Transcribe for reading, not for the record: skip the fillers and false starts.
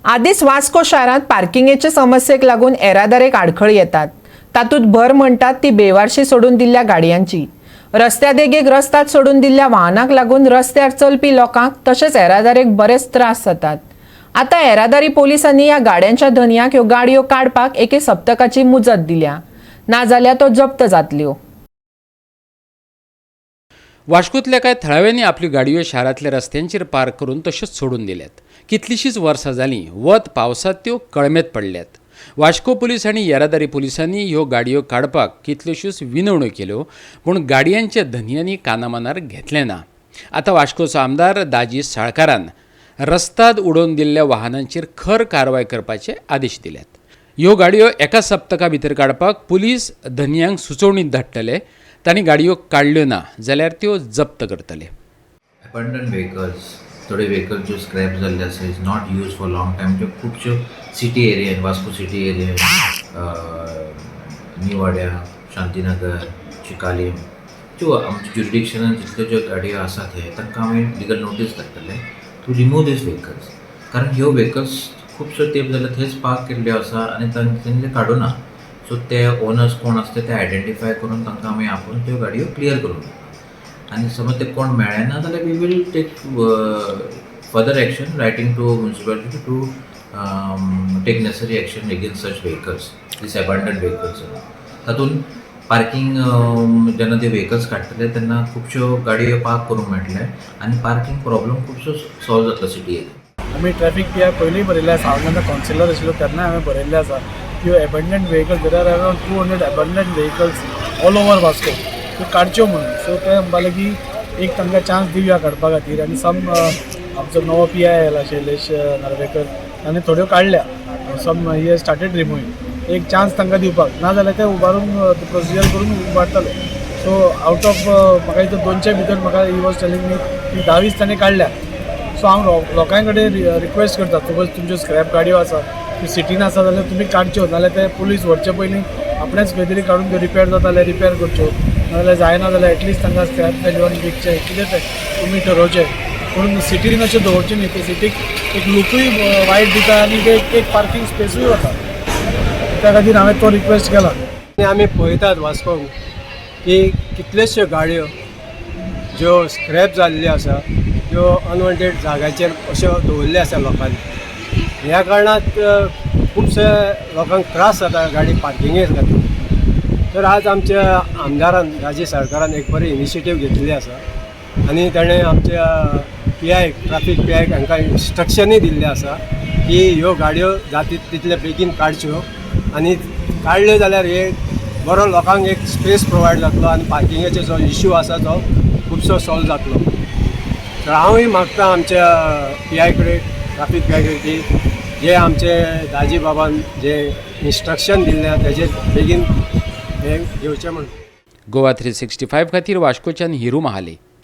आदींच वास्को शारांत पार्किंगेचे समस्येक लागून येरादारेक आडखळी येतात. तातूंत भर म्हणटात ती बेवारशी सोडून दिल्ल्या गाडयांची. रस्त्या देगेक रस्ताद सोडून दिल्ल्या वाहनांक लागून रस्त्यार चलपी लोकांक तशेंच येरादारेक बरेच त्रास जातात. आतां येरादारी पोलिसांनी ह्या गाड्यांच्या धनयांक ह्यो गाडयो काडपाक एके सप्तकाची मुजत दिल्या, नाजाल्यार तो जप्त जातल्यो. वास्कोतल्या कांय थळाव्यांनी आपल्यो गाडयो शारांतल्या रस्त्यांचेर पार्क करून तश्योच सोडून दिल्यात. कितलींशींच वर्सां जालीं, वत पावसांत त्यो कळमेत पडल्यात. वास्को पुलीस आनी येरादारी पुलिसांनी ह्यो गाडयो काडपाक कितल्योश्योच विनवण्यो केल्यो, पूण गाडयांच्या धनयांनी कानामनार घेतलें ना. आतां वास्कोचो आमदार दाजी साळकारान रस्ताद उडोवन दिल्ल्या वाहनांचेर खर कारवाय करपाचे आदेश दिल्यात. ह्यो गाडयो एका सप्तका भितर काडपाक पुलीस धनयांक सुचोवणी धाडटले. तांणी गाडयो काडल्यो ना जाल्यार त्यो जप्त करतले. अबंडन व्हेकल्स, थोडे व्हेकल्स ज्यो स्क्रॅप जाल्ले आसा, is not use for long time, ज्यो खुबश्यो सिटी एरियन, वास्को सिटी एरियन, निवाड्या, शांतीनगर, चिकालीम, ज्यो आमच्या ज्युरिडिक्शनान जितल्यो ज्यो गाडयो आसा थंय, तांकां आमी लिगल नोटीस धाडटले टू रिमूव these vehicles, कारण ह्यो व्हेकल्स खुबसो तेंप जाले थंयच पार्क केल्ल्यो आसा आनी तांच्यांनी ते काडूना. सो ते ओनर्स कोण आसता ते आयडेंटिफाय करून तांकां आमी आपोवन त्यो गाडयो क्लियर करून दिता आनी समज ते कोण मेळ्ळे ना जाल्यार we will take further action, writing to municipality to take necessary action against such vehicles, these abandoned vehicles. तातूंत पार्कींग जेन्ना ते व्हेकल्स काडटले तेन्ना खुबश्यो गाडयो पार्क करूंक मेळटले आनी पार्कींग प्रॉब्लम खुबसो सॉल्व जातलो सिटीन. आमी ट्रॅफिक पी I पयलीं बरयल्लें आसा. हांव जेन्ना कावन्सिलर आशिल्लो तेन्ना हांवें बरयल्लें आसा त्यो abandoned vehicles, there are around 200 abandoned vehicles all over Vasco, त्यो काडच्यो म्हणून. सो ते म्हणपाले की एक तांकां चान्स दिवया काडपा खातीर आनी सम आमचो नवो पी I आयला, शैलेश नार्वेकर, ताणें थोड्यो काडल्या. सम he started रिमुवींग. एक चान्स तांकां दिवपाक, नाजाल्यार ते उबारून प्रोसिजर करून उबारतले. सो आवट ऑफ म्हाका दिसता 200 भितर, म्हाका he was telling मी की 10-20 ताणें काडल्या. सो हांव लोकां कडेन रिक्वेस्ट करता, सपोज तुमच्यो स्क्रॅप गाडयो आसा, त्यो सिटीन आसा जाल्यार तुमी काडच्यो, नाजाल्यार ते पुलीस व्हरचे पयलीं आपणेच खंय तरी काडून त्यो रिपेर जाता जाल्यार रिपेर करच्यो, नाजाल्यार जायना जाल्यार एटलिस्ट तांकां स्क्रॅप व्हॅल्यूआन विकचें, कितें तें तुमी ठरोवचें. पूण सिटीन अशें दवरचें न्ही. ते सिटीक एक लुकूय वायट दिता आनी ते एक पार्कींग स्पेसूय वता. त्या खातीर हांवें तो रिक्वेस्ट केला. आनी आमी पळयतात वास्कोक की कितल्योश्यो गाडयो ज्यो स्क्रॅप जाल्ल्यो आसा, त्यो अनवॉन्टेड जाग्याचेर अश्यो दवरिल्ल्यो आसा लोकांनी. ह्या कारणात खुबशे लोकांक त्रास जाता गाडी पार्किंगे खातीर. तर आज आमच्या आमदारान राजीव साळकारान एक बरी इनिशिएटीव घेतलेली आसा आनी ताणें आमच्या P I, traffic P I हांकां इन्स्ट्रक्शनूय दिल्लें आसा की ह्यो गाडयो जाता तितले बेगीन काडच्यो आनी काडल्यो जाल्यार एक बरो लोकांक एक स्पेस प्रोवायड जातलो आनी पार्किंगेचो जो इश्यू आसा तो खुबसो सॉल्व जातलो. तर हांवूय मागता आमच्या पी I कडेन, ट्राफीक पी I कडेन की जे आमचे दाजी बाबान जे इन्स्ट्रक्शन दिल्लें आहा तेजेर बेगीन हें घेवचें म्हणून. गोवा 365 खातीर वास्कोच्यान हिरू महाले.